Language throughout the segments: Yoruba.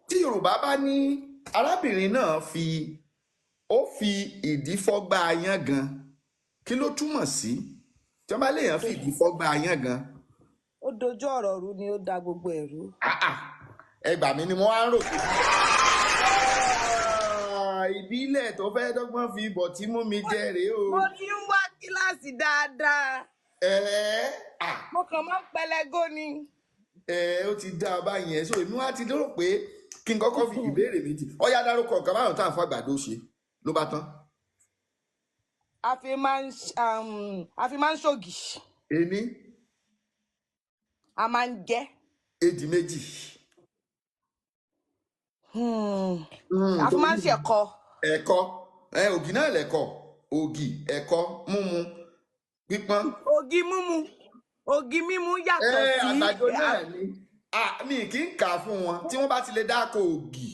Tí Yorùbá bá ní arábìnrin náà fi ó fi ìdí fọ́gbá ayán gan, kí ló túmọ̀ sí? Tí wọ́n bá léèyàn fi ìdí fọ́gbá ayán gan, Ó dojú ọ̀rọ̀ rú ni, ó da gbogbo ẹ̀ rú. ah ah, ẹ gbà mí ni mo wá ń rò pé ìbílẹ̀ tó fẹ́ dọ́gbọ́n fi bọ̀ tí mú mi jẹ rèé o. Mo ti ń wá kíláàsì dáadáa. Ẹ ah, Mo kàn máa ń pẹlẹgó ni. Ẹ ó ti dá a báyẹn, so èmi wá ti lérò pé kí n kọ́kọ́ fi ìbéèrè méjì ọyá dárúkọ nǹkan márùn-ún tá à ń fàgbàdo ṣe ló bá tán. A fi máa ń a fi máa ń ṣògì. Ení. A máa ń jẹ. Èjì méjì. A fi máa ń ṣẹ̀kọ. Ẹ̀kọ ẹ ògì náà lẹ̀kọ, ògì, ẹ̀kọ múmu pípọ́n. Ògì múmu. Ògì mímu Ẹ yàtọ̀ sí àgbàdo náà ni. Mi kì í kà á fún wọn tí wọ́n bá ti lè dáko ògì,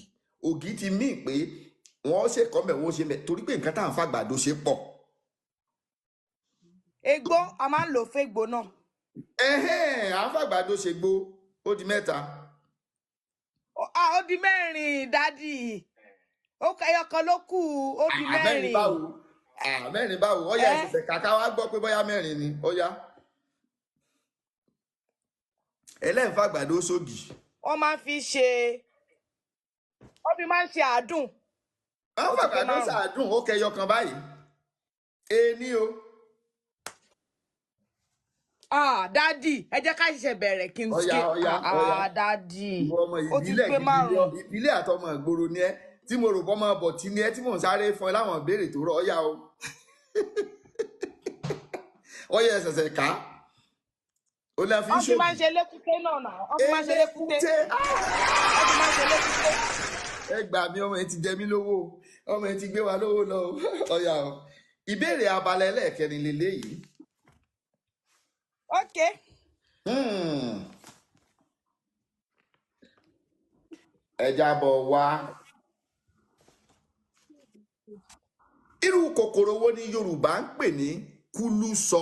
ògì ti mí pé wọ́n ṣe kọ́ mẹ́, wọ́n ṣe mẹ́, torí pé nǹkan tá à ń fàgbàdo ṣe pọ̀. Egbò, a máa ń lò fẹ́gbò náà. Ẹhẹ́n, à ń fàgbàdo ṣe gbó, ó di mẹ́ta. Ó di mẹ́rin, daddy. Ó ẹyọ kan ló kù, ó di Mẹ́rin mẹ́rin. báwo? Mẹ́rin báwo? Ó yá, Ẹ́ ìṣẹ̀ṣẹ̀ kàkà wá gbọ́ pé bóyá mẹ́rin ni, ó yá. Ẹlẹ́nfàgbàdo sógì. Wọ́n máa ń fi ṣe, wọ́n fi máa ń ṣe àádùn. Wọ́n Ó ti pé fàgbàdo márùn-ún. sàádùn, ó kẹyọ kan báyìí. Ení o. Ah, daddy, ẹ jẹ́ ká ṣẹ̀ṣẹ̀ bẹ̀rẹ̀ kí n Ọya kí ọya ọya. ah, daddy, Ìwọ ọmọ ó ti ìbílẹ̀ pé gidi ni ọ, márùn-ún. ìbílẹ̀ àtọmọ ìgboro ni ẹ, tí mo rò bọ́mọ bọ̀ tí ni ẹ, tí mò ń sáré fún ẹ láwọn ìbéèrè tó rọ, ọya o. Ọya, ẹsẹ̀sẹ̀ ká. Ó lẹ́ fi ń Wọ́n fi máa ń ṣògì. ṣe lékúté náà nà. Wọ́n fi máa ń ṣe lékúté. Elékúté. Wọ́n fi máa ń ṣe lékúté. Ẹ gbà mí, ọmọ yẹn ti jẹ mí lówó, ọmọ yẹn ti gbé wa lówó lọ o. Ọya o. Ìbéèrè abala ẹlẹ́ẹ̀kẹrin leléyìí. Ok. Ẹ jábọ̀ wá. Irú kòkòrò wo ni Yorùbá ń pè ní kúlúsọ?